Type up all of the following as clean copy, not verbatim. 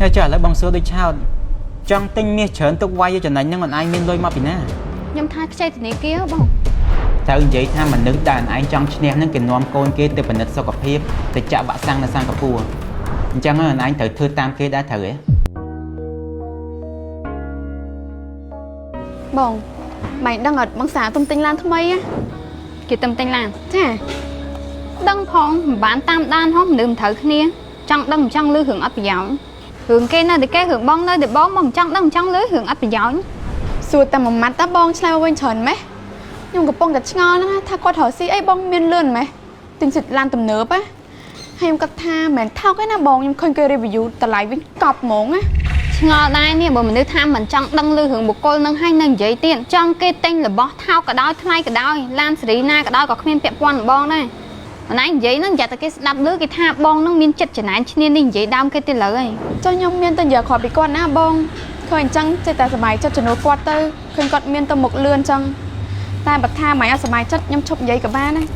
ហើយចុះឥឡូវបងសួរដូចឆោតចង់ទិញមាសច្រើនទុកវាយយកចំណេញហ្នឹងអនឯងមានលុយមកពីណា ខ្ញុំថាខ្ចីធនាគារបង ត្រូវនិយាយថាមនុស្សដែលអនឯងចង់ឈ្នះហ្នឹងគេនាំកូនគេទៅពិនិត្យសុខភាពទៅចាក់វ៉ាក់សាំងនៅសិង្ហបុរីអញ្ចឹងហើយអនឯងត្រូវធ្វើតាមគេដែរត្រូវទេ បងមិនដឹងអត់បងសាទុំទិញឡានថ្មីណា គេទៅទិញឡាន ចា ដឹងផងមិនបានតាមដានហោះមនុស្សមិនត្រូវគ្នាចង់ដឹងមិនចង់លឺរឿងអត់ប្រយោជន៍រឿងគេនៅតែគេរឿងបងនៅតែបងមកមិនចង់ដឹងមិនចង់លឺរឿងអត់ប្រយោជន៍ សួរតែមួយម៉ាត់តាបងឆ្លើយមកវិញច្រើនម៉េះខ្ញុំកំពុងតែឆ្ងល់ហ្នឹងណាថាគាត់រកស៊ីអីបងមានលឿនម៉េះទិញសិតឡានទំនើបណាហើយខ្ញុំគិតថាមិនមែនថោកទេណាបងខ្ញុំឃើញគេ review តម្លៃវិញកប់ហ្មងណា ឆ្ងល់ដែរនេះបើមនុស្សថាមិនចង់ដឹងលឺរឿងបុគ្គលនឹងហើយនឹងនិយាយទៀតចង់គេទិញរបស់ថោកក៏ដោយថ្លៃក៏ដោយឡានសេរីណាក៏ដោយក៏គ្មានពាក់ព័ន្ធនឹងបងដែរម្នាក់និយាយហ្នឹងយ៉ាតែគេស្ដាប់លឺគេថាបងនឹងមានចិត្តចំណែនឈ្នានេះនិយាយដើមគេទៀតលើហើយ ចុះខ្ញុំមានតែនិយាយខកពីគាត់ណាបងឃើញអញ្ចឹងចេះតែសប្បាយចិត្តជំនួសគាត់ទៅឃើញគាត់មានទៅមុខលឿនអញ្ចឹងតែបើថាមិនអត់សប្បាយចិត្តខ្ញុំឈប់និយាយក៏បានដែរ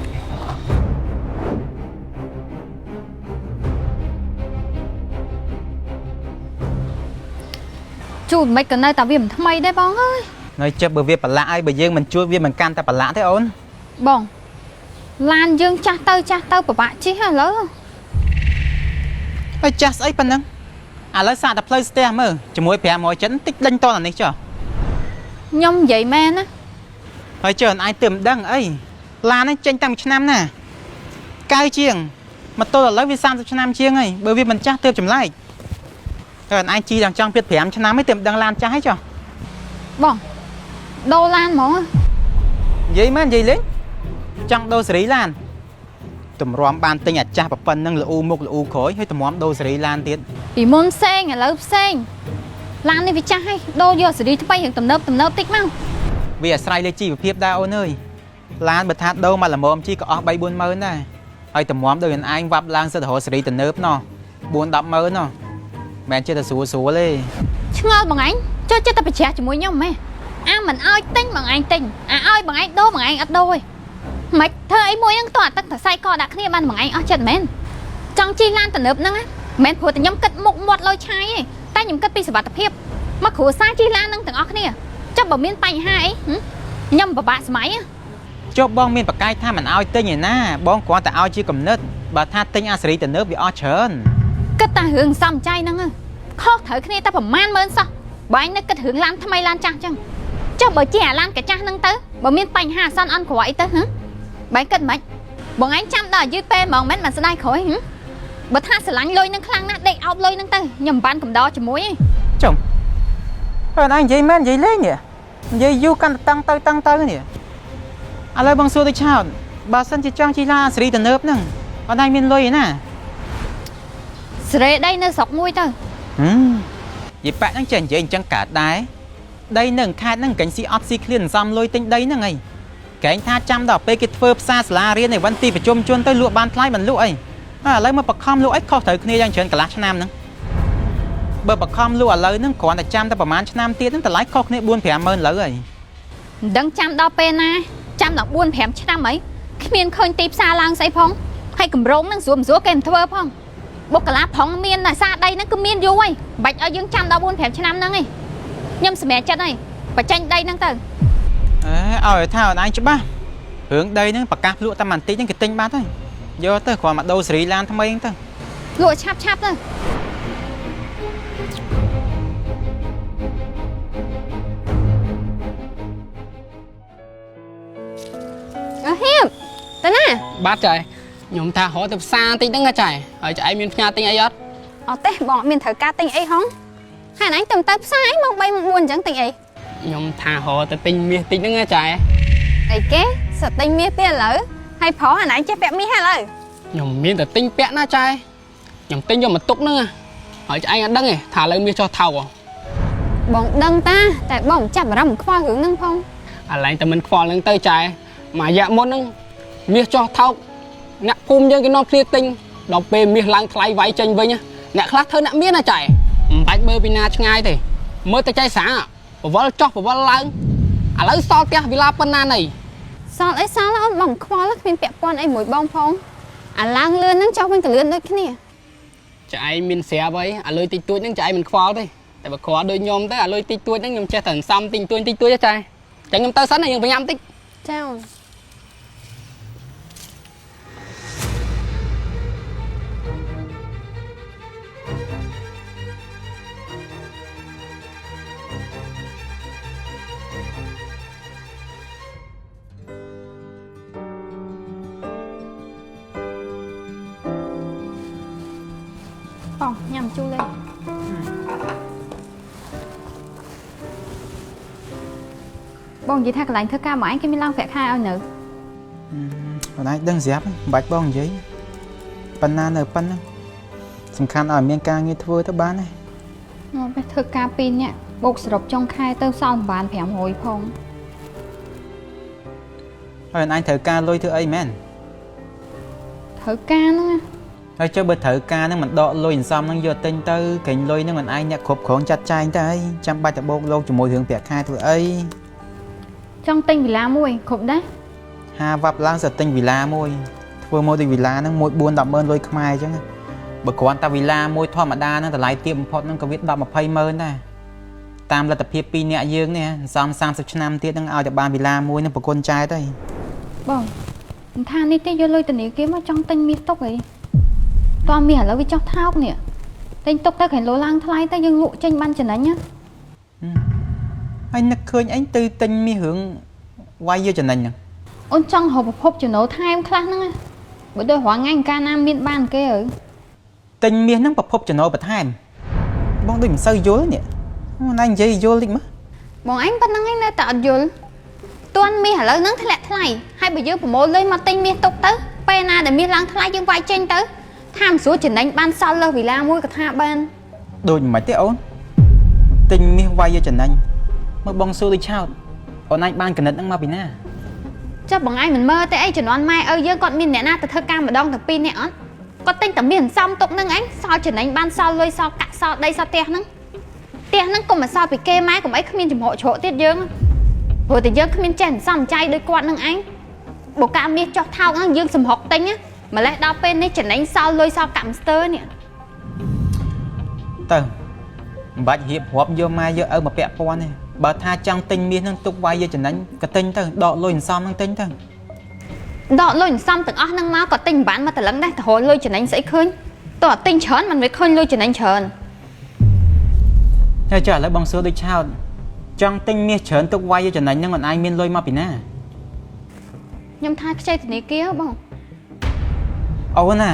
ជូតមិនក៏នៅតែវាមិនថ្មីដែរបងអើយ នៅចិត្តបើវាប្រឡាក់ហើយបើយើងមិនជួយវាមិនកាន់តែប្រឡាក់ទេអូន បងឡានយើងចាស់ទៅចាស់ទៅពិបាកជិះហ៎ឥឡូវ ហើយចាស់ស្អីប៉ុណ្ណឹងឥឡូវសាកតែផ្លូវស្ទះមើលជាមួយ500ចិនតិចដេញតអានេះចុះ ខ្ញុំនិយាយមែនណា ហើយចុះអនឯងទើបមិនដឹងអីឡាននេះចេញតាំងពីឆ្នាំណាកៅជាងមកទល់ឥឡូវវា30ឆ្នាំជាងហើយបើវាមិនចាស់ទើបចម្លែកតែអនឯងជីដល់ចង់ទៀត5ឆ្នាំហើយទើបមិនដឹងឡានចាស់ហើយចុះ បងដូរឡានហ្មង និយាយមែននិយាយលេងចង់ដូរសេរីឡានតម្រាំបានទិញអាចាស់ប្រប៉ុណ្ណឹងល្អូមុខល្អូក្រោយហើយតម្រាំដូរសេរីឡានទៀត ពីមុនផ្សេងឥឡូវផ្សេងឡាននេះវាចាស់ហើយដូរយកសេរីថ្មីរឿងទំនើបទំនើបតិចមក វាអាស្រ័យលើជីវភាពដែរអូនអើយឡានបើថាដូរមកល្មមជីក៏អស់3 4ម៉ឺនដែរហើយតម្រាំដូចអនឯងវ៉ាប់ឡើងសិតរហសេរីទំនើបណោះ4 10ម៉ឺនណោះមិនមែនចេះតែស្រួលស្រួលទេ ឆ្ងល់បងឯងចូលចិត្តតែប្រជ្រះជាមួយខ្ញុំម៉េះអាមិនអោយទិញបងឯងទិញអាអោយបងឯងដូរបងឯងអត់ដូរទេមិនធ្វើអីមួយហ្នឹងតោះអាទឹកតសៃកដាក់គ្នាបានបងឯងអស់ចិត្តមែនចង់ជិះឡានទំនើបហ្នឹងណាមិនមែនព្រោះតែខ្ញុំគិតមុខមាត់លុយឆាយទេតែខ្ញុំគិតពីសុវត្ថិភាពមកគ្រួសារជិះឡានហ្នឹងទាំងអស់គ្នាចុះបើមានបញ្ហាអីហឹមខ្ញុំពិបាកសម័យហ៎ ចុះបងមានប្រកែកថាមិនឲ្យទិញឯណាបងគ្រាន់តែឲ្យជាកំណត់បើថាទិញអាសេរីទំនើបវាអស់ច្រើន គិតតែរឿងសំចៃហ្នឹងហ៎ខុសត្រូវគ្នាតែប្រមាណម៉ឺនសោះបើឯងនៅគិតរឿងឡានថ្មីឡានចាស់ចឹងចុះបើជិះអាឡានកចាស់ហ្នឹងទៅបើមានបញ្ហាអាសន្នអន់ក្រអីទៅហ៎បែងគិតមិនបងឯងចាំដល់អាយឺតពេលហ្មងមិនបានស្ដាយក្រោយហ៎បើថាស្រឡាញ់លុយហ្នឹងខ្លាំងណាស់ដេកអោបលុយហ្នឹងទៅខ្ញុំមិនបានកំដរជាមួយទេ ចុំហើយអនឯងនិយាយមែននិយាយលេងហ៎និយាយយូរកាន់តែតឹងទៅតឹងទៅនេះឥឡូវបងសួរទៅឆោតបើសិនជាចង់ជិះឡានអាសេរីទំនើបហ្នឹងអនឯងមានលុយឯណា សេរីដីនៅស្រុកមួយទៅ ហឹមយីប៉ាក់ហ្នឹងចេះនិយាយអញ្ចឹងកើតដែរដីនៅខេត្តហ្នឹងកែងស៊ីអត់ស៊ីឃ្លានសំលុយទិញដីហ្នឹងអីកែងថាចាំដល់ពេលគេធ្វើផ្សារសាលារៀនឯវ៉ាន់ទីប្រជុំជនទៅលក់បានថ្លៃមិនលក់អីហើយឥឡូវមកបខំលក់អីខុសត្រូវគ្នាយ៉ាងច្រើនកន្លះឆ្នាំហ្នឹងបើបខំលក់ឥឡូវហ្នឹងគ្រាន់តែចាំតែប្រហែលឆ្នាំទៀតហ្នឹងតម្លៃខុសគ្នា4 5ម៉ឺនលើហើយ មិនដឹងចាំដល់ពេលណាចាំដល់4 5ឆ្នាំអីគ្មានឃើញទីផ្សារឡើងស្អីផងហើយកម្រងហ្នឹងស្រួលមិនស្រួលគេមិនធ្វើផងបុគ្គលាផងមានតែសារដីហ្នឹងគឺមានយូរហើយមិនបាច់ឲ្យយើងចាំដល់4 5ឆ្នាំហ្នឹងឯងខ្ញុំសម្រេចចិត្តហើយបញ្ចេញដីហ្នឹងទៅ អេឲ្យថាអនឯងច្បាស់រឿងដីហ្នឹងប្រកាសលក់តែបន្តិចហ្នឹងគេទិញបាត់ហើយយកទៅគ្រាន់មកដូរសេរីឡានថ្មីហ្នឹងទៅ លក់ឆាប់ឆាប់ទៅអើហៀបទៅណា បាទចៃខ្ញុំថារកទៅផ្សារតិចហ្នឹងណាចៃហើយចៃមានផ្ញើទិញអីអត់ អត់ទេបងអត់មានត្រូវការទិញអីហងហើយអញទៅទៅផ្សារអីម៉ោង3ម៉ោង4អញ្ចឹងទិញអី ខ្ញុំថារកទៅទិញមាសតិចហ្នឹងណាចៃ អីគេសត្វទិញមាសទៀតឥឡូវហើយប្រុសអានឯងចេះពាក់មាសហើយឥឡូវ ខ្ញុំមានតែទិញពាក់ណាចៃខ្ញុំទិញយកមកទុកហ្នឹងណាហើយចៃអត់ដឹងទេថាឥឡូវមាសចុះថោកហ៎ បងដឹងតាតែបងមិនចាប់អារម្មណ៍ខ្វល់រឿងហ្នឹងផង អាឡែងតែមិនខ្វល់ហ្នឹងទៅចៃមួយរយៈមុនហ្នឹងមាសចុះថោកអ្នកភូមិយើងគេនាំគ្នាទិញដល់ពេលមាសឡើងថ្លៃវាយចេញវិញណាអ្នកខ្លះធ្វើអ្នកមានណាចៃមិនបាច់មើលពីណាឆ្ងាយទេមើលតែចៃស្រាបវលចុះបវលឡើងឥឡូវសល់ផ្ទះវិឡាប៉ុណ្ណាណី សល់អីសល់អូនបងមិនខ្វល់គ្មានពាក់ព័ន្ធអីមួយបងផងអាឡើងលឿនហ្នឹងចុះវិញក៏លឿនដូចគ្នា ចែឯងមានស្រាប់ហើយអាលុយតិចតួចហ្នឹងចែឯងមិនខ្វល់ទេតែបើគ្រាន់ដូចខ្ញុំទៅអាលុយតិចតួចហ្នឹងខ្ញុំចេះតែសំតិចតួចតិចតួចទេចែចឹងខ្ញុំទៅសិនណាយើងប្រញាប់តិច ចាអូន បងញ៉ាំជូរលេបងនិយាយថាកន្លែងធ្វើការមកឯងគេមានឡើងប្រាក់ខែឲ្យនៅ បងឯងដឹងស្រាប់ហើយមិនបាច់បងនិយាយប៉ុណ្ណានៅប៉ុណ្ណឹងសំខាន់ឲ្យមានការងារធ្វើទៅបានហើយ មកពេលធ្វើការពីរនាក់បូកសរុបចុងខែទៅសល់មិនបាន500ផង ហើយអញត្រូវការលុយធ្វើអីមែន ត្រូវការហ្នឹងណា ហើយចុះបើត្រូវការហ្នឹងមិនដកលុយអន្សំហ្នឹងយកទិញទៅក្រែងលុយហ្នឹងមិនឯងអ្នកគ្រប់គ្រងចាត់ចែងទៅអីចាំបាច់ទៅបូកលោកជាមួយរឿងប្រាក់ខែធ្វើអី ចង់ទិញវិឡាមួយគ្រប់ដែរ ហាវ៉ាប់ឡើងសទិញវីឡាមួយធ្វើមកដូចវីឡាហ្នឹងមួយ4 10ម៉ឺនលុយខ្មែរអញ្ចឹងបើគ្រាន់តែវីឡាមួយធម្មតាហ្នឹងតម្លៃទាបបំផុតហ្នឹងក៏វា10 20ម៉ឺនដែរតាមលទ្ធភាពពីរអ្នកយើងនេះអន្សំ30ឆ្នាំទៀតហ្នឹងឲ្យតែបានវីឡាមួយហ្នឹងប្រគុណចែកទៅ បងមិនថានេះទេយកលុយធនាគារមកចង់ទិញមាសទុកអីតោះមាសឥឡូវវាចុះថោកនេះទិញទុកទៅក្រែងលោឡើងថ្លៃទៅយើងលក់ចេញបានចំណេញណា ហើយនឹកឃើញអញទៅទិញមាសរឿងវាយយកចំណេញហ្នឹង អូនចង់រកប្រភពចំណូលថែមខ្លះហ្នឹងណាបើដូចរាល់ថ្ងៃកាលណាមានបានគេអើ ទិញមាសហ្នឹងប្រភពចំណូលបន្ថែមបងដូចមិនសូវយល់នេះអូនឯងនិយាយយល់តិចមើល បងឯងប៉ុណ្្នឹងឯងនៅតែអត់យល់ទាន់មាសឥឡូវហ្នឹងធ្លាក់ថ្លៃហើយបើយើងប្រមូលលុយមកទិញមាសទុកទៅពេលណាដែលមាសឡើងថ្លៃយើងវាយចេញទៅថាមិនស្រួលចំណេញបានសល់លើសវិឡាមួយក៏ថាបាន ដូចមិនទេអូនទិញមាសវាយយកចំណេញមើលបងសួរដូចឆោតអូនឯងបានកណិតហ្នឹងមកពីណា ចុះបងឯងមិនមើលទេអីជំនាន់ម៉ែឪយើងគាត់មានអ្នកណាទៅធ្វើការម្ដងទាំងពីរនាក់អត់គាត់ទិញតែមាសអន្សំទុកហ្នឹងឯងសល់ចំណេញបានសល់លុយសល់កាក់សល់ដីសល់ផ្ទះហ្នឹងផ្ទះហ្នឹងកុំមកសល់ពីគេម៉ែកុំអីគ្មានចំហជ្រកទៀតយើងព្រោះតែយើងគ្មានចេះអន្សំចៃដូចគាត់ហ្នឹងឯងបើកាមាសចុះថោកហ្នឹងយើងសម្រុកទិញណាម្លេះដល់ពេលនេះចំណេញសល់លុយសល់កាក់មស្ទើរនេះ ទៅមិនបាច់រៀបរាប់យកម៉ែយកឪមកពាក់ព័ន្ធទេបើថាចង់ទិញមាសហ្នឹងទុកវាយយកចំណេញក៏ទិញទៅដកលុយអន្សំហ្នឹងទិញទៅ ដកលុយអន្សំទាំងអស់ហ្នឹងមកក៏ទិញមិនបានមកតលឹងដែរទៅរកលុយចំណេញស្អីឃើញតោះទិញច្រើនមិនវាឃើញលុយចំណេញច្រើន ហើយចុះឥឡូវបងសួរដូចឆោតចង់ទិញមាសច្រើនទុកវាយយកចំណេញហ្នឹងអូនឯងមានលុយមកពីណា ខ្ញុំថាខ្ចីធនាគារបង អូនណា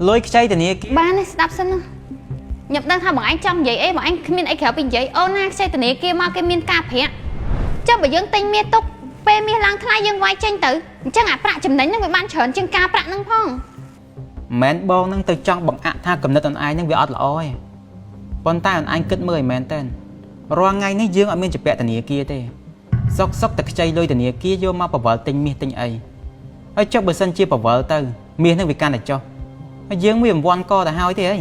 លុយខ្ចីធនាគារ បានទេស្ដាប់សិនណាខ្ញុំដឹងថាបងឯងចង់និយាយអីបងឯងគ្មានអីក្រៅពីនិយាយអូនណាខ្ចីធនាគារមកគេមានការប្រាក់ចុះបើយើងទិញមាសទុកពេលមាសឡើងថ្លៃយើងវាយចេញទៅអញ្ចឹងអាប្រាក់ចំណេញហ្នឹងវាបានច្រើនជាងការប្រាក់ហ្នឹងផង មិនមែនបងនឹងទៅចង់បង្អាក់ថាកំណត់អូនឯងនឹងវាអត់ល្អទេប៉ុន្តែអូនឯងគិតមើលឲ្យមែនតើរាល់ថ្ងៃនេះយើងអត់មានជាពាក់ធនាគារទេសុកសុកតែខ្ចីលុយធនាគារយកមកបវលទិញមាសទិញអីហើយចុះបើសិនជាបវលទៅមាសនឹងវាកាន់តែចុះហើយយើងវាមិនវាន់កទៅហើយទេអី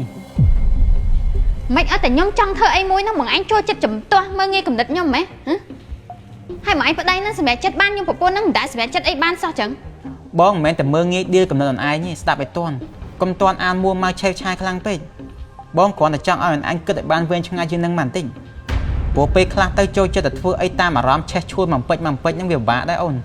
មិនអត់តែខ្ញុំចង់ធ្វើអីមួយហ្នឹងបងឯងចូលចិត្តចំទាស់មើលងាយកំណត់ខ្ញុំហ៎ហ៎ហើយបងឯងប្តីហ្នឹងសម្រាប់ចិត្តបានខ្ញុំប្រពន្ធហ្នឹងមិនដែលសម្រាប់ចិត្តអីបានសោះចឹង បងមិនមែនតែមើលងាយដៀលកំណត់អូនឯងទេស្ដាប់ឲ្យតន់កុំតន់អានមួម៉ៅឆេវឆាយខ្លាំងពេកបងគ្រាន់តែចង់ឲ្យអូនឯងគិតឲ្យបានវែងឆ្ងាយជាងនឹងបន្តិចព្រោះពេលខ្លះទៅចូលចិត្តតែធ្វើអីតាមអារម្មណ៍ឆេះឆួលមកពេចមកពេចហ្នឹងវាពិបាកដែរអូន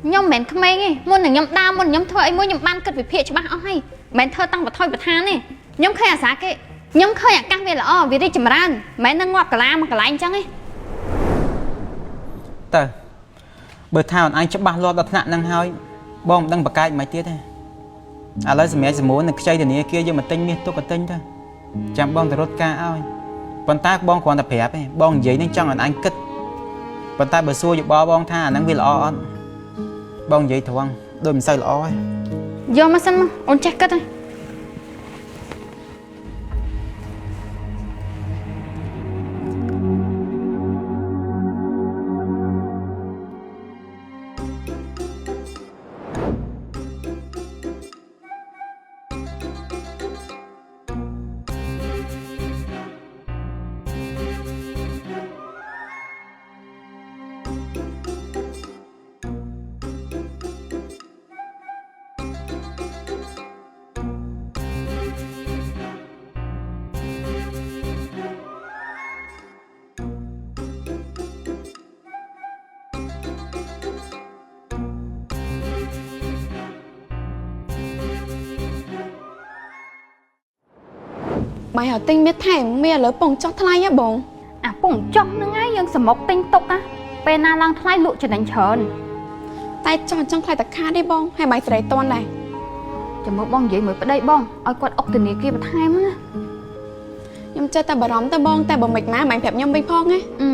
ខ្ញុំមិនមែនក្មេងទេមុននឹងខ្ញុំដើរមុននឹងខ្ញុំធ្វើអីមួយខ្ញុំបានគិតវិភាគច្បាស់អស់ហើយមិនមែនធ្វើតាំងបថុយបឋានទេខ្ញុំឃើញអាសាគេខ្ញុំឃើញអាកាសវាល្អវារីកចម្រើនមិនមែននឹងងាប់កាឡាមកកន្លែងអញ្ចឹងទេ ទៅបើថាអូនឯងច្បាស់លាស់ដល់ថ្នាក់ហ្នឹងហើយបងមិនដឹងប្រកែកមិនទៀតទេឥឡូវសម្រាប់សម្រួលនឹងខ្ចីធនាគារយកមកទិញមាសទុកក៏ទិញទៅចាំបងទៅរត់ការឲ្យប៉ុន្តែបងគ្រាន់តែប្រាប់ទេបងនិយាយនឹងចង់ឲ្យអូនឯងគិតប៉ុន្តែបើសួរយោបល់បងថាអាហ្នឹងវាល្អអត់បងនិយាយត្រង់ដូចមិនសូវល្អទេ យកមកសិនមកអូនចេះគិតហើយ បាយឲ្យទិញមាសថែមមាសឥឡូវពងចុះថ្លៃហ៎បង អាពងចុះហ្នឹងហើយយើងសមុកទិញទុកណាពេលណាឡើងថ្លៃលក់ចំណេញច្រើន តែចុះអញ្ចឹងថ្លៃតែខាតទេបងហើយបាយសេរីតន់ដែរ ចាំមើលបងនិយាយមួយប្តីបងឲ្យគាត់អុកធនាគារបន្ថែមណា ខ្ញុំចេះតែបារម្ភទៅបងតែបើមិនមកបាយប្រាប់ខ្ញុំវិញផងណា អឺ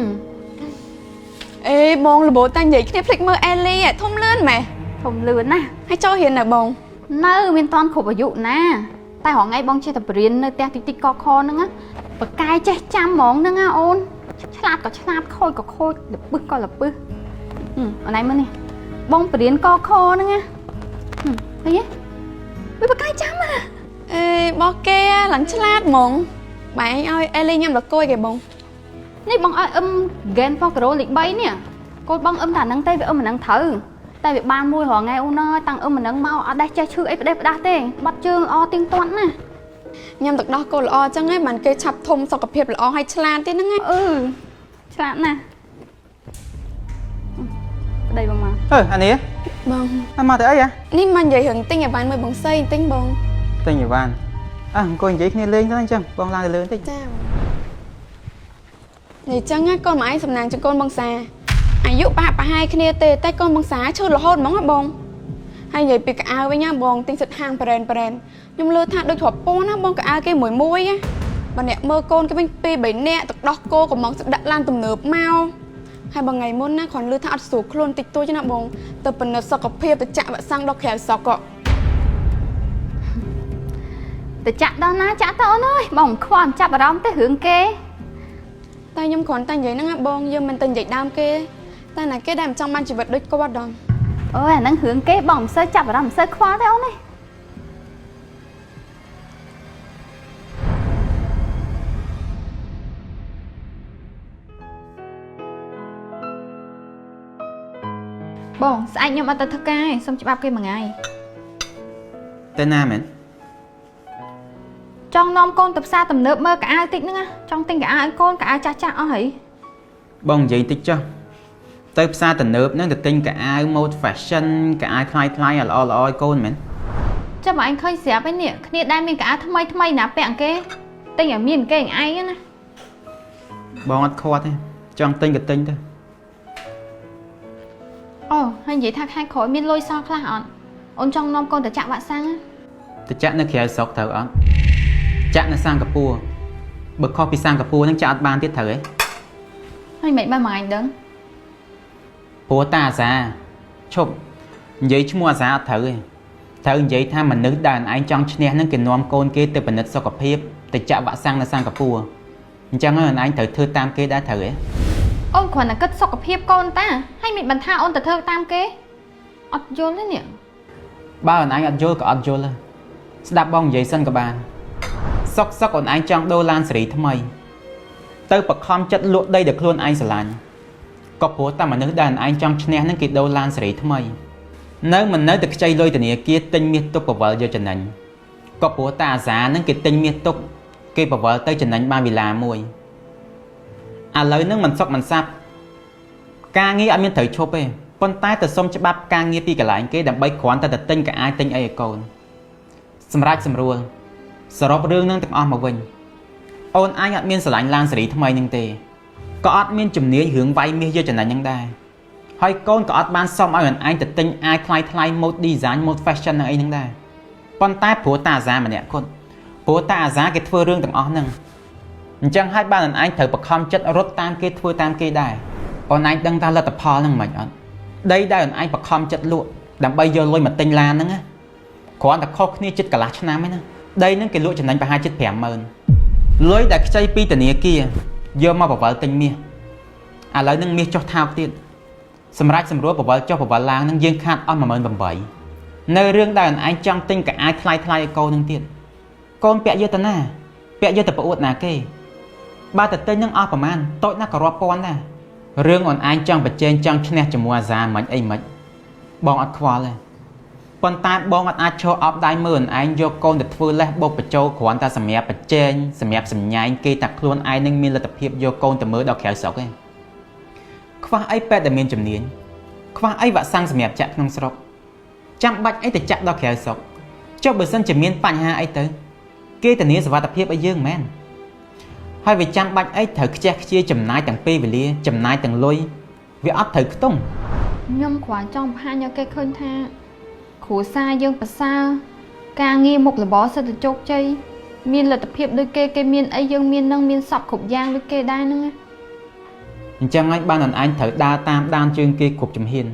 អេបងលបោតែនិយាយគ្នាភ្លេចមើលអេលីធំលឿនម៉េះ ធំលឿនណាស់ ហើយចូលរៀននៅបង នៅមានតន់គ្រប់អាយុណាតែរងថ្ងៃបងចេះតែបរៀននៅផ្ទះតិចតិចកខហ្នឹងណាបកែចេះចាំហ្មងហ្នឹងណាអូនឆ្លាតក៏ឆ្លាតខូចក៏ខូចលពឹសក៏លពឹសហឹមអូនឯងមើលនេះបងបរៀនកខហ្នឹងណាហឹមឃើញទេវាបកែចាំណា អេបោះគេឡើងឆ្លាតហ្មងបាយឯងឲ្យអេលីញ៉ាំលកួយគេបង នេះបងឲ្យអឹម Gen for Grow លេខ3នេះកូនបងអឹមតែអាហ្នឹងទេវាអឹមអាហ្នឹងត្រូវតែវាបានមួយរាល់ថ្ងៃអូនអើយតាំងអឹមអាហ្នឹងមកអត់ដែលចេះឈឺអីផ្ដេសផ្ដាស់ទេបាត់ជើងល្អទៀងទាត់ណាស់ ញ៉ាំទឹកដោះគោល្អអញ្ចឹងឯងបានគេឆាប់ធំសុខភាពល្អហើយឆ្លាតទៀតហ្នឹងណា អឺឆ្លាតណាស់ប្តីបងមក អឺអានេះ បង អាមកទៅអីអា នេះមកនិយាយរឿងទិញឲ្យបានមួយបងសីទិញបង ទិញអីវ៉ាន់អះអង្គុយនិយាយគ្នាលេងទៅអញ្ចឹងបងឡើងទៅលើបន្តិច ចាបងនេះចឹងណាកូនម៉ែឯងសំណាងជាងកូនបងសាអាយុប្រហាក់ប្រហែលគ្នាទេតែកូនបងសាឈឺរហូតហ្មងហ៎បងហើយនិយាយពីកៅអៅវិញណាបងទិញសិតហាងប្រេនប្រេនខ្ញុំលើថាដូចរាប់ពាន់ណាបងកៅអៅគេមួយមួយណាបើអ្នកមើលកូនគេវិញពីរបីនាក់ទឹកដោះគោកំងស្ដាក់ឡានទំនើបមកហើយបើថ្ងៃមុនណាគ្រាន់លឺថាអត់ស្រួលខ្លួនតិចតួចណាបងទៅពិនិត្យសុខភាពទៅចាក់វ៉ាក់សាំងដល់ក្រៅស្រុកក៏ ទៅចាក់ដល់ណាចាក់ទៅអូនអើយបងមិនខ្វល់មិនចាប់អារម្មណ៍ទេរឿងគេ តែខ្ញុំគ្រាន់តែនិយាយហ្នឹងណាបងយើងមិនទៅនិយាយដើមគេតែណាគេដែលមិនចង់បានជីវិតដូចគាត់ដល់ អូយអាហ្នឹងរឿងគេបងមិនសូវចាប់អារម្មណ៍មិនសូវខ្វល់ទេអូនអើយបងស្អែកខ្ញុំអត់ទៅធ្វើការទេសុំច្បាប់គេមួយថ្ងៃ ទៅណាមែន ចង់នាំកូនទៅផ្សារទំនើបមើលកៅអៅតិចហ្នឹងណាចង់ទិញកៅអៅឲ្យកូនកៅអៅចាស់ចាស់អស់ហើយ បងនិយាយតិចចុះទៅផ្សារទំនើបហ្នឹងទៅទិញកៅអៅ mode fashion កៅអៅថ្លៃថ្លៃឲ្យល្អល្អឲ្យកូនមែន ចាំបើឯងឃើញស្រាប់ឯនេះគ្នាដែរមានកៅអៅថ្មីថ្មីណាពាក់គេទិញឲ្យមានគេឯងណា បងអត់ខាត់ទេចង់ទិញក៏ទិញទៅ អូហើយនិយាយថាខែក្រោយមានលុយសល់ខ្លះអត់អូនចង់នាំកូនទៅចាក់វ៉ាក់សាំងណា ទៅចាក់នៅក្រៅស្រុកត្រូវអត់ចាក់នៅសិង្ហបុរីបើខុសពីសិង្ហបុរីហ្នឹងចាក់អត់បានទៀតត្រូវទេ ហើយមិនបានមួយថ្ងៃដឹង ព្រោះតាអាសាឈប់និយាយឈ្មោះអាសាអត់ត្រូវទេត្រូវនិយាយថាមនុស្សដែលឯងចង់ឈ្នះហ្នឹងគេនាំកូនគេទៅពិនិត្យសុខភាពទៅចាក់វ៉ាក់សាំងនៅសិង្ហបុរីអញ្ចឹងហើយឯងត្រូវធ្វើតាមគេដែរត្រូវទេ អូនគ្រាន់តែគិតសុខភាពកូនតាហើយមិនបានថាអូនទៅធ្វើតាមគេអត់យល់ទេនេះ បើអូនឯងអត់យល់ក៏អត់យល់ដែរស្ដាប់បងនិយាយសិនក៏បានសុកសុកអូនឯងចង់ដូរឡានសេរីថ្មីទៅបខំចិត្តលក់ដីដែលខ្លួនឯងស្រឡាញ់ក៏ព្រោះតែមនុស្សដែលអូនឯងចង់ឈ្នះហ្នឹងគេដូរឡានសេរីថ្មីនៅមិននៅតែខ្ចីលុយធនាគារទិញមាសទុកបវលយកចំណេញក៏ព្រោះតែអាសាហ្នឹងគេទិញមាសទុកគេបវលទៅចំណេញបានវិឡាមួយឥឡូវហ្នឹងមិនសុកមិនសាប់ការងារអត់មានត្រូវឈប់ទេប៉ុន្តែទៅសុំច្បាប់ការងារពីកន្លែងគេដើម្បីគ្រាន់តែទៅទិញកៅអៅទិញអីឲ្យកូនសម្រាប់សម្រួលសរុបរឿងហ្នឹងទាំងអស់មកវិញអូនឯងអត់មានស្រឡាញ់ឡានសេរីថ្មីហ្នឹងទេក៏អត់មានជំនាញរឿងវាយមាសយកចំណេញហ្នឹងដែរហើយកូនក៏អត់បានសុំឲ្យអូនឯងទៅទិញអាវថ្លៃថ្លៃ mode design mode fashion ហ្នឹងអីហ្នឹងដែរប៉ុន្តែព្រោះតាអាសាម្នាក់គាត់ព្រោះតាអាសាគេធ្វើរឿងទាំងអស់ហ្នឹងអញ្ចឹងហើយបានអូនឯងត្រូវបខំចិត្តរត់តាមគេធ្វើតាមគេដែរអូនឯងដឹងថាលទ្ធផលហ្នឹងមិនអត់ដីដែលអូនឯងបខំចិត្តលក់ដើម្បីយកលុយមកទិញឡានហ្នឹងណាគ្រាន់តែខុសគ្នាចិត្តកន្លះឆ្នាំឯណាដីហ្នឹងគេលក់ចំណេញប្រហែលជិត50000លុយដែលខ្ចីពីធនាគារយកមកបវលទិញមាសឥឡូវហ្នឹងមាសចុះថោកទៀតសម្រាប់សម្រួលបវលចុះបវលឡើងហ្នឹងយើងខាតអស់18000នៅរឿងដែលអូនឯងចង់ទិញកៅអៅថ្លៃថ្លៃឲ្យកូនហ្នឹងទៀតកូនពាក់យកទៅណាពាក់យកទៅប្រអួតណាគេបើតែទិញហ្នឹងអស់ប្រហែលតូចណាស់ក៏រាប់ពាន់ដែររឿងអូនឯងចង់ប្រជែងចង់ឈ្នះជាមួយអាសាមិនអីមិនបងអត់ខ្វល់ទេប៉ុន្តែបងអត់អាចឈរអបដៃមើលអូនឯងយកកូនទៅធ្វើលេសបោកបញ្ចូលគ្រាន់តែសម្រាប់ប្រជែងសម្រាប់សម្ញែងគេតែខ្លួនឯងនឹងមានលទ្ធភាពយកកូនទៅមើលដល់ក្រៅស្រុកទេខ្វះអីពេទ្យដែលមានជំនាញខ្វះអីវ៉ាក់សាំងសម្រាប់ចាក់ក្នុងស្រុកចាំបាច់អីទៅចាក់ដល់ក្រៅស្រុកចុះបើសិនជាមានបញ្ហាអីទៅ គេធានាសុវត្ថិភាពឲ្យយើងមែនហើយវាចាំបាច់អីត្រូវខ្ជះខ្ជាយចំណាយទាំងពេលវេលាចំណាយទាំងលុយវាអត់ត្រូវខ្ទង់ ខ្ញុំគ្រាន់ចង់បង្ហាញឲ្យគេឃើញថាគ្រួសារយើងប្រសើរការងារមុខរបរសិទ្ធិជោគជ័យមានលទ្ធភាពដូចគេគេមានអីយើងមាននឹងមានសពគ្រប់យ៉ាងដូចគេដែរហ្នឹងណា អញ្ចឹងហើយបានអូនឯងត្រូវដើរតាមដានជើងគេគ្រប់ជំហាន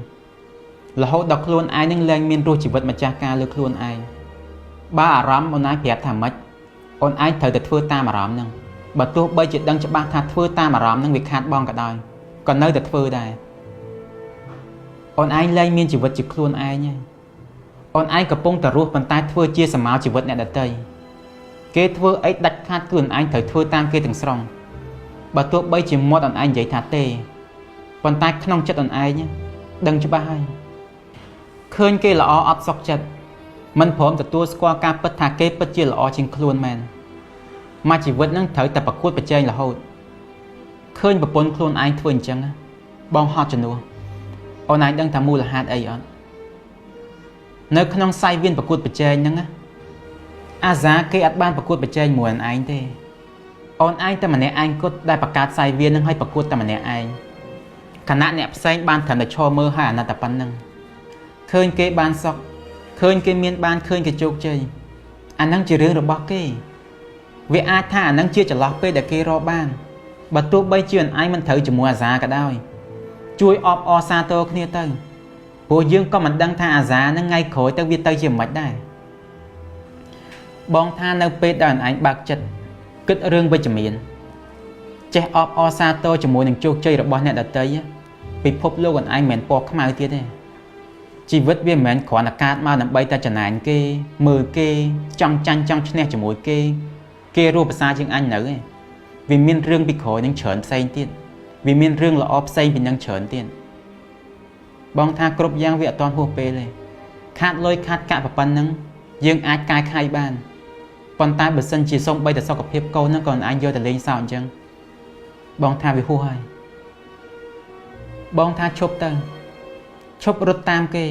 រហូតដល់ខ្លួនឯងនឹងលែងមានរសជីវិតម្ចាស់ការលើខ្លួនឯងបើអារម្មណ៍អូនឯងប្រាប់ថាម៉េចអូនឯងត្រូវតែធ្វើតាមអារម្មណ៍ហ្នឹងបើទោះបីជាដឹងច្បាស់ថាធ្វើតាមអារម្មណ៍ហ្នឹងវាខាតបង់ក៏ដោយក៏នៅតែធ្វើដែរអូនឯងលែងមានជីវិតជាខ្លួនឯងហើយអូនឯងកំពុងតែរស់ប៉ុន្តែធ្វើជាសម្ោជីវិតអ្នកដទៃគេធ្វើអីដាច់ខាតគឺអូនឯងត្រូវធ្វើតាមគេទាំងស្រុងបើទោះបីជាមាត់អូនឯងនិយាយថាទេប៉ុន្តែក្នុងចិត្តអូនឯងដឹងច្បាស់ហើយឃើញគេល្អអត់សុខចិត្តមិនព្រមទទួលស្គាល់ការពិតថាគេពិតជាល្អជាងខ្លួនមែនមកជីវិតនឹងត្រូវតែប្រកួតប្រជែងរហូតឃើញប្រពន្ធខ្លួនឯងធ្វើអញ្ចឹងបងហត់ជំនួសអូនឯងដឹងថាមូលហេតុអីអត់នៅក្នុងសៃវៀនប្រកួតប្រជែងហ្នឹងអាសាគេអត់បានប្រកួតប្រជែងមួយអូនឯងទេអូនឯងតែម្នាក់ឯងគត់ដែលបង្កើតសៃវៀននឹងឲ្យប្រកួតតែម្នាក់ឯងខណៈអ្នកផ្សេងបានត្រឹមតែឈរមើលឲ្យអាណិតតែប៉ុណ្្នឹងឃើញគេបានសុខឃើញគេមានបានឃើញគេជោគជ័យអាហ្នឹងជារឿងរបស់គេវាអាចថាអាហ្នឹងជាចន្លោះពេលដែលគេរកបានបើទោះបីជាអូនឯងមិនត្រូវជាមួយអាសាក៏ដោយជួយអបអរសាទរគ្នាទៅព្រោះយើងក៏មិនដឹងថាអាសាហ្នឹងថ្ងៃក្រោយទៅវាទៅជាមិនដែរបងថានៅពេលដែលអូនឯងបើកចិត្តគិតរឿងវិជ្ជមានចេះអបអរសាទរជាមួយនឹងជោគជ័យរបស់អ្នកដទៃពិភពលោកអូនឯងមិនមែនពណ៌ខ្មៅទៀតទេជីវិតវាមិនមែនគ្រាន់តែកើតមកដើម្បីតែចំណែនគេមើលគេចង់ចាញ់ចង់ឈ្នះជាមួយគេគេរស់ភាសាជាងអញនៅទេវាមានរឿងពីក្រោយនឹងច្រើនផ្សេងទៀតវាមានរឿងល្អផ្សេងពីនឹងច្រើនទៀតបងថាគ្រប់យ៉ាងវាអត់ទាន់ហួសពេលទេខាតលុយខាតកាក់ប៉ុណ្ណឹងយើងអាចកែខៃបានប៉ុន្តែបើសិនជាសូម្បីតែសុខភាពកូនហ្នឹងក៏អញយកទៅលេងសើចអញ្ចឹងបងថាវាហួសហើយបងថាឈប់ទៅឈប់រត់តាមគេ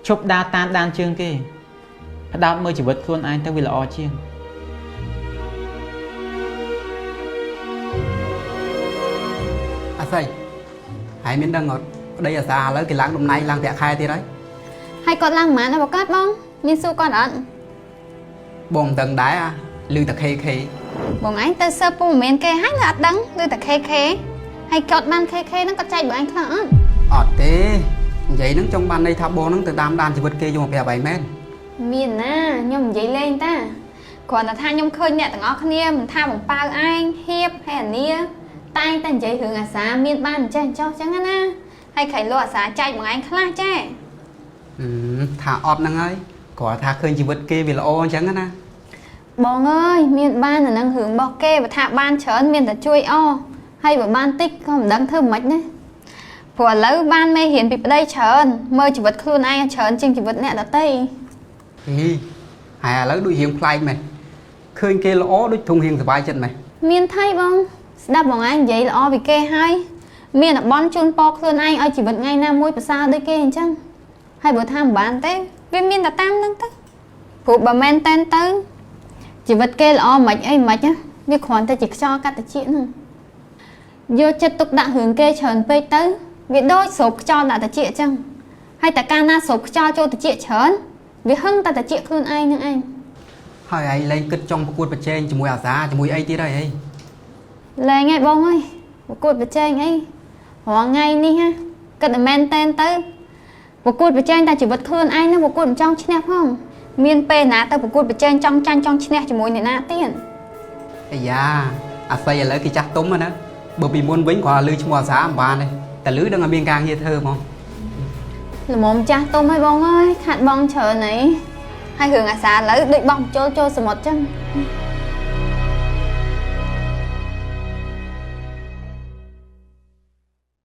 ឈប់ដើរតាមដានជើងគេផ្ដោតមើលជីវិតខ្លួនឯងទៅវាល្អជាង អាស័យហើយមានដឹងអត់ប្តីអាសាឥឡូវគេឡើងតំណែងឡើងប្រាក់ខែទៀតហើយ ហើយគាត់ឡើងប៉ុន្មានដល់កាត់បងមានសួរគាត់អត់ បងមិនដឹងដែរអាឮតែ KK បងឯងទៅសើពូមិនមែនគេហើយនៅអត់ដឹងឮតែ KK ហើយគាត់បាន KK ហ្នឹងគាត់ចែកបងឯងខ្លះអត់ អត់ទេនិយាយហ្នឹងចង់បានន័យថាបងហ្នឹងទៅតាមដានជីវិតគេយកមកប្រាប់ឯងមែន មានណាខ្ញុំនិយាយលេងតាគ្រាន់តែថាខ្ញុំឃើញអ្នកទាំងអស់គ្នាមិនថាបងប៉ៅឯងហៀបហើយអានីតែងតែនិយាយរឿងអាសាមានបានអញ្ចេះអញ្ចោះអញ្ចឹងណាហើយក្រៃលោអាសាចែកបងឯងខ្លះចេះ ថាអត់ហ្នឹងហើយគ្រាន់ថាឃើញជីវិតគេវាល្អអញ្ចឹងណា បងអើយមានបានអានឹងរឿងរបស់គេបើថាបានច្រើនមានតែជួយអហើយបើបានតិចក៏មិនដឹងធ្វើម៉េចណាព្រោះឥឡូវបានមេរៀនពីប្តីច្រើនមើលជីវិតខ្លួនឯងច្រើនជាងជីវិតអ្នកដទៃ ហីហើយឥឡូវដូចរៀងប្លែកមែនឃើញគេល្អដូចធុងរៀងសប្បាយចិត្តមែន មានថៃបងស្ដាប់បងឯងនិយាយល្អពីគេហើយមានអបនជូនពរខ្លួនឯងឲ្យជីវិតថ្ងៃណាមួយប្រសើរដូចគេអញ្ចឹងហើយបើថាមិនបានទេវាមានតែតាមនឹងទៅព្រោះបើមែនតែនទៅជីវិតគេល្អមិនអីមិនណាវាគ្រាន់តែជាខ្យល់កាត់តិចហ្នឹងយកចិត្តទុកដាក់រឿងគេច្រើនពេកទៅវាដូចស្រូបខ្យល់ដាក់តិចអញ្ចឹងហើយតែកាលណាស្រូបខ្យល់ចូលតិចច្រើនវាហឹងតែតិចខ្លួនឯងនឹងឯង ហើយឯងលែងគិតចង់ប្រកួតប្រជែងជាមួយអាសាជាមួយអីទៀតហើយអី លែងហើយបងអើយប្រកួតប្រជែងអីរាល់ថ្ងៃនេះណាគិតតែមែនតែនទៅប្រកួតប្រជែងតែជីវិតខ្លួនឯងហ្នឹងប្រកួតមិនចង់ឈ្នះផងមានពេលណាទៅប្រកួតប្រជែងចង់ចាញ់ចង់ឈ្នះជាមួយអ្នកណាទៀត អាយ៉ាអាស័យឥឡូវគេចាស់ទុំណាបើពីមុនវិញគ្រាន់តែឮឈ្មោះអាសាមិនបានទេតែឮដឹងតែមានការងារធ្វើហ្មង ល្មមចាស់ទុំហើយបងអើយខាត់បងច្រើនអីហើយរឿងអាសាឥឡូវដូចបោះបញ្ចូលចូលសមុទ្រចឹង